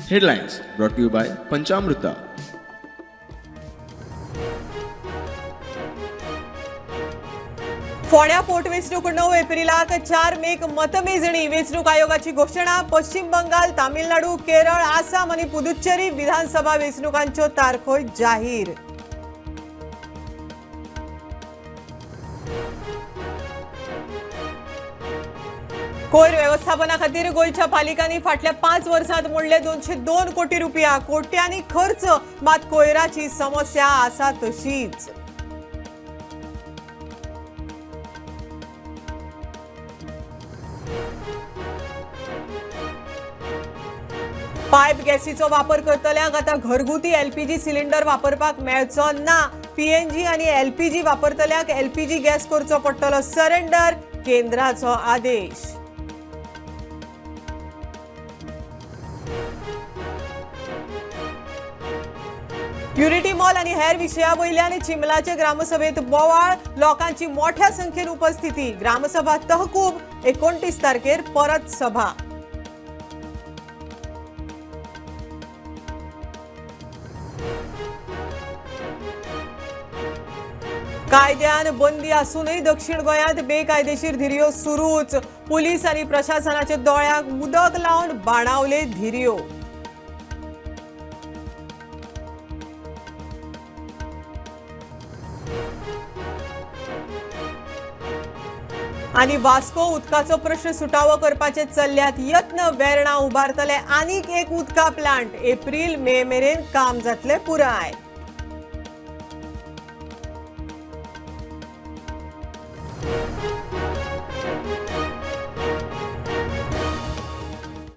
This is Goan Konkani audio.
Headlines brought you by Panchamruta. फोंड्या पोटवेंचणूक 9 एप्रिलाक 4 मेक मतमेजणी. वेंचणूक आयोगाची घोशणा. पश्चिम बंगाल, तामिळनाडू, केरळ, आसाम आनी पुदुच्चेरी विधानसभा वेंचणुकांच्यो तारखो जाहीर. कोयर व्यवस्थापना खातीर गोंयच्या पालिकांनी फाटल्या 5 वर्सांत मोडले 202 कोटी रुपया. कोट्यांनी खर्च, मात कोयराची समस्या आसा तशीच. पायप गॅसीचो वापर करतल्यांक आतां घरगुती एलपीजी सिलिंडर वापरपाक मेळचो ना. पीएनजी आनी एलपीजी वापरतल्यांक एलपीजी गॅस करचो पडटलो सरेंडर. केंद्राचो आदेश. प्युरिटी मॉल आणि हेर विशया वयल्यान चिंबलाचे ग्रामसभेत बोवाळ. लोकांची मोठ्या संख्येन उपस्थिती. ग्रामसभा तहकूब. 29 तारखेर परत सभा. कायद्यान बंदी आसूनय दक्षिण गोंयांत बेकायदेशीर धिरयो सुरूच. पुलीस आनी प्रशासनाच्या दोळ्यांक उदक लावन बाणावले धिरयो. आनी वास्को उदकाचो प्रश्न सुटावो करपाचे चल्ल्यात यत्न. वेर्णा उबारतले आनीक एक उदका प्लांट. एप्रील मे मेरेन काम जातले पुराय.